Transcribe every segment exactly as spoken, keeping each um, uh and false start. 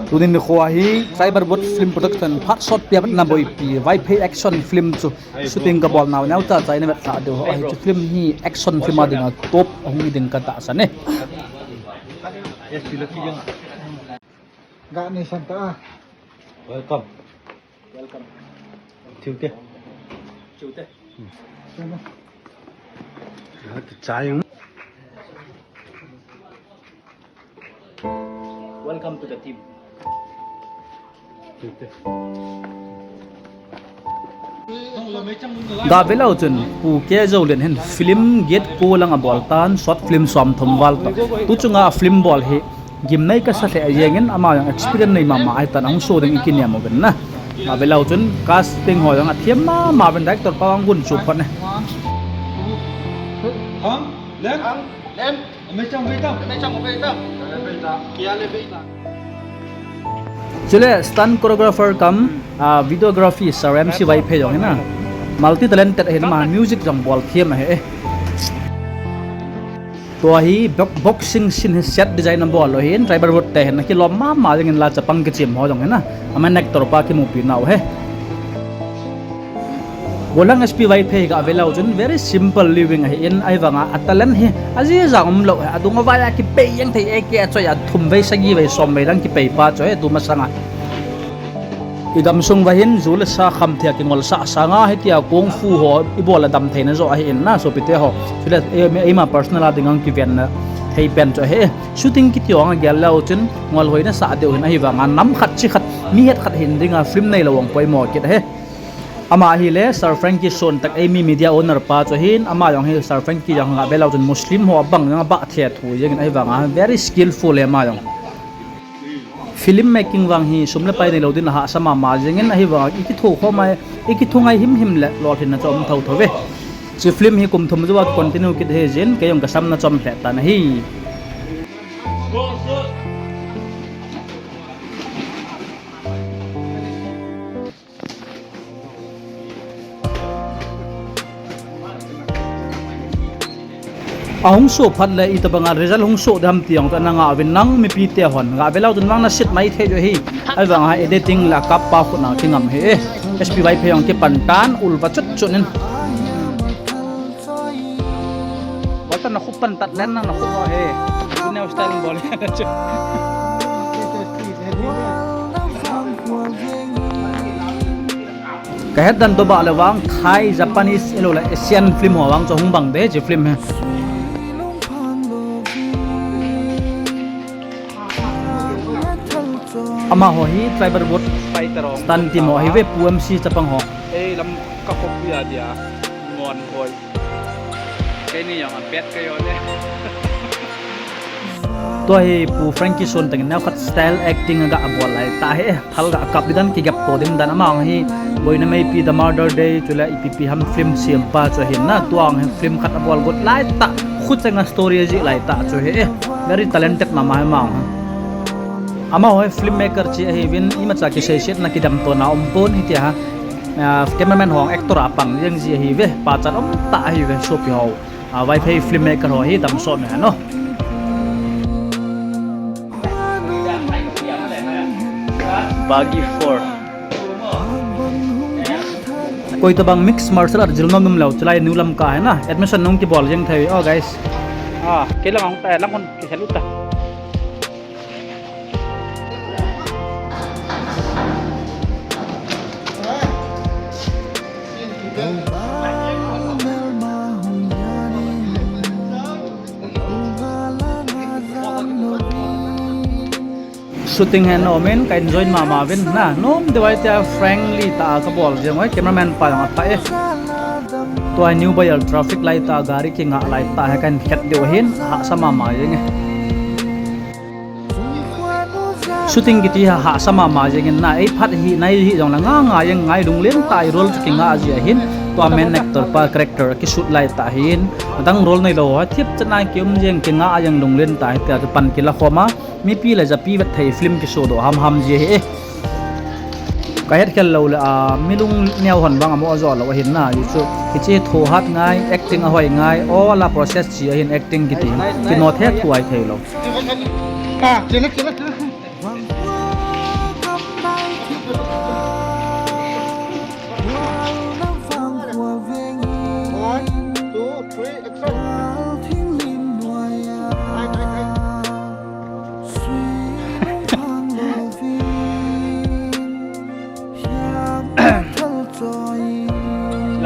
Tuni nikho hi Tribal Road Film Production phat sot pia na boipi Vaiphei action film chu shooting kabol nau neocha cha ina vet lha diu ahi. Chu film hi action film a dinga top ahung ding katahsan e. Ga nei san ta. Welcome. Welcome. Tiu te. Tiu te. Tiu na. Ga ti chai. Welcome to the team. Tiu te. Ga ve leu chun Pu K Zolian hin film get ko lang abol tan, short film som thum val toh. Tu chunga film bol hi gimnei kasa lheh jengin, ama jong experience nei mama ahitan, ahung show ding i kinem uvin na. Ga ve leu chun casting ho jong athiam mama uvin, director pa jong gun chu phot ne. Chule stunt choreographer cum, ah, videography Sir M C Vaiphei jong hi na. Multi talented ahi na, ama music jong bol thiam ahi e. Tua hi bo-, boxing scene hi set design abol u ahin, Tribal Road te hin akilom mama jengin la chapang kichem ho jong hi na. Ama actor pa kimupi nau ahi. Golang S P Vaiphei ga ve leu chun very simple living ahin, ahivanga a talent hi ajeh jong umlou ahi, adung avai a kipei jeng thei, eke a choi a thum vei, sagi vei, som vei lang kipei pa chu ahi tu masanga. I gamsung uva hin ju le sa kham thei a kingol sah sanga hitia kung fu ho i bol a dam theina joh ahin na sopite ho. Chule e, eima personal a ding ang kivenna thei pen chu ahi. Shooting kiti ho anga gel leu chun ngol hoina sah deu hin, ahivanga nam khat chi khat, mi het khat hin dinga film neilou ong poimo kit ahi. Ama ahile Sir Frankie Suantak, eimi media owner pa chu ahin, ama jong hi Sir Frankie jong ga ve leu chun Muslim ho abang jong abah thethu jengin, ahivanga very skillful e ama jong. Film making vang hi sum le pai neilou din ahahsa mama jengin, ahivanga i kitho khom a, i kitho ngai himhim le lolhinna chu um thotho ve. Chi film hi kum thum jou a continue kit ahi jin, kei jong kasam na chom lheh tan ahi. Ahung show phat le itobanga result hung show ding ham ti jong chu ana ngah uvin, nang mipite hon ga ve leu chun vang nasit mai thei u ahi. Ahivanga editing le akap pa khut a kingam ahi e. S P Vaiphei jong kipan tan, ul va chut chut in. Bol tan, na khup pan tat len, na khup ho he. Neo style bol na chu. Kahet dan toh bah le vang Thai, Japanese, ahilou le Asian film ho vang chu hung bang de chi film hi. Amaho hi Tribal Road stunt team ho ahi ve, Pu M C chapang ho. Ei lam ka khop pia dia. Ngon hoi. Keini jong abet kei o ne. Tua hi Pu Frankie Suantak in neokhat style acting aga bol lai tah e. Thal ga kap ding dan, kigap to ding dan, ama hi boina meipi The Mother Day, chule ipi ipi ham film sempa chu ahin na, tua hi film khat abol got lai tah, khucheng a story ajih lai tah chu ahi e. Very talented mama hi ama hi. Amaho hi filmmaker chi ahiuvin, imacha kiseisetna kidamtona umpon hitia, ah, cameraman ho actor a pang jeng ji ahiuve, pachat umtah ahiuve, sopi ho. Ah, Vaiphei filmmaker ho hi damsot me hano. Bagi four. Koi tabang mixed martial art jil nom nom lou, chulai New Lamka hi na, admission nung kibol jeng thei, oh guys. Ah, kei lang ahung ta, lang hon kihel u ta. Shooting hi ana um in, ka enjoy mama uvin na, nom deuh a hitia friendly tah a kabol jeng uve, cameraman pa jong apha e. Tua New Buyer traffic light a gari kingah lai tah hi kahin khet diu ahin, hahsa mama jeng e. Shooting kiti hi hahsa mama jeng in na, ei phat hi nai hi jong le nga nga jeng ngai, lunglen tah a role chu kingah ji ahin, tua main actor pa character kishoot lai tah ahin, adang role neilou ho, thip chan a kium jeng, kingah jeng, lunglen tah a hitia chu pan kila khom a, mipi le japi vet thei film kisodoh ham ham ji ahi e. Ka het khel lou le, a, mi lungneo hon vang amo ajo lou ahin na, hichu, hiche thohat ngai, acting ahoi ngai, all a process chi ahin acting kiti, kino the thuai thei lou. Ah, chena, chena, chena.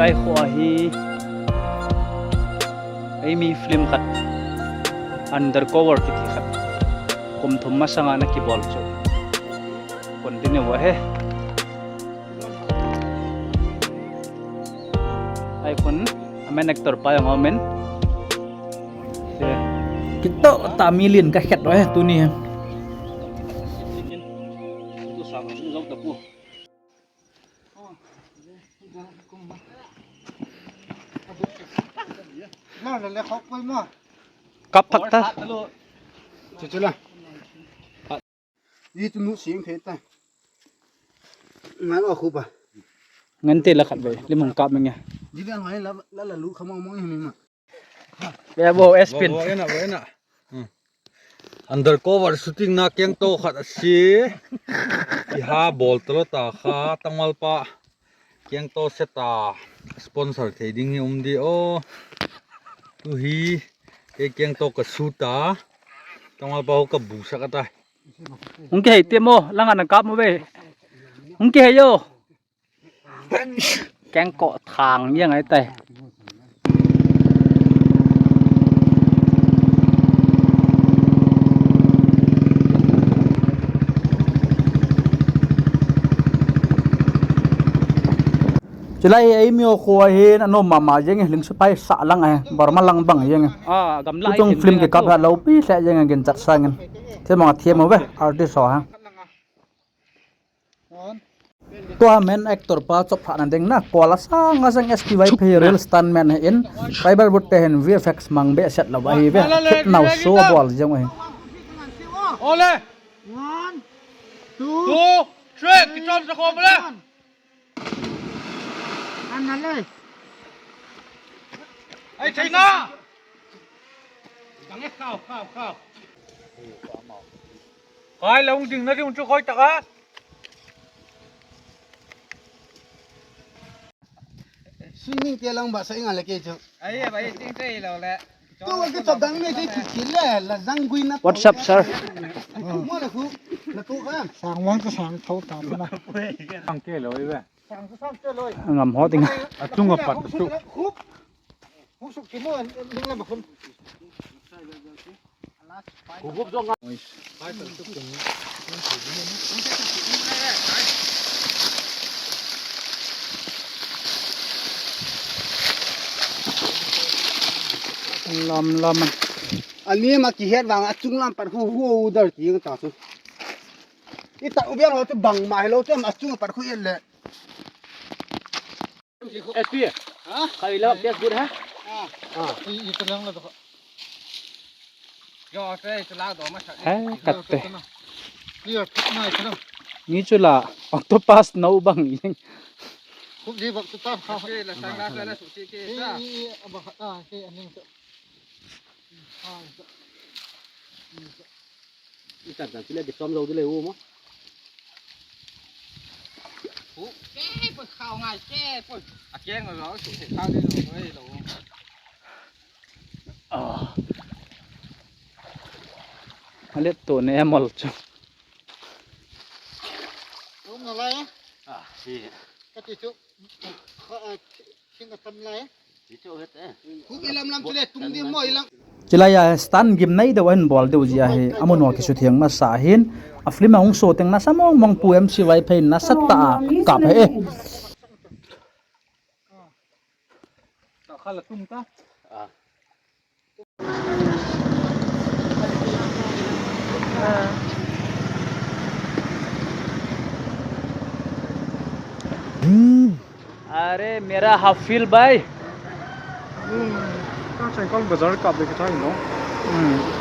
Lai kho ahi. Eimi film khat, Undercover kiti khat, kum thum masanga ana kibol chu continue ahi. Ai khun a main actor pa jong aumin. Kitoh tah million kakhet uve tuni. Kap phak ta. Chu chu la. Ni tu nu sing thei ta. Ngai o khu pa. Ngan te la khat ve, lim hung kap menge. Di ve ngai la la la lu kha mong mong hi mi ma. Ve bo, S pin. Bo, bo, ena, bo, ena. Hmm. Undercover shooting na kengto khat asi. Iha bol talo ta kha, tangwal pa. Kengto seta sponsor thei ding hi um di o. Tu hi, kei kengto ka shoot a. Tangwal pa ho ka bu sak ata. Hung kihei te mo, langa na kap mo ve. Hung kihei yo. Kengko thang yang ai tai. Chulai eimi o kho ahin, anom mama jeng e, Lingsupai sah lang e, Burma lang bang jeng e. Ah, gamla. Tuchung film kikap ha lopi lheh jeng e, ginchat sangin. Themmo a themmo ve, artist ho ha. Tua main actor pa chop phah na ding na, kol a sang a sang S P Y P real stunt man ahin, fiber board te hin V F X mang behseh lou ahi ve, thip nau so bol jeng u ahi. Ole. One, two, two, three, kichom sa khom le. An na le. Ai, China. Dang e, khao, khao, khao. Khai, la hung ding na ding chu khoi tak a. Swimming te lang ba sa inga le ke chu. Ai, ba, ting te lo le. Tu ka chop dang ne te chu chi le, la jang gui na. What's up, sir? Mo le khu, la tu ka. Sang wang ka sang tho ta na. Sang ke lo ve. Ngam ho ting. Achung a pat chu. Lam lam. Ani ma kihet vang achung lam pat khu khu dar ti ta chu. Ita u bel ho chu bang ma hilo chu achung pat khu yet le. S P. Ha? Khai la, Facebook ha? Ah. Ah. I, i, talang la to. Yo, te, talang do ma sa. Hai, kat te. Yo, na, talang. Ni chu la, octopus no bang. Khu di bak tu ta kha. S P la sang la sa la su si ke sa. I, i, i, ba kha, ah, ke aning to. Ah, to. Itan tan sile kichom lou dile u mo. Hu, ke, poi khao ngai, ke, poi. A keng lo, su se khao dile u, ei lo. Ah. Alet to ne mol chu. Um na lai. Ah, si. Ka ti chu. Kha, ah, Chilai a stunt gimnei deu ahin bol diu jeh ahi, amun ho kisutheng masa ahin, a film a hung show teng nasa mong mong pu M C Vaiphei nasatah a kap ahi e. अरे मेरा हाफिल भाई। Hmm, ka cheng kong bazar kap de ka cheng no. Hmm.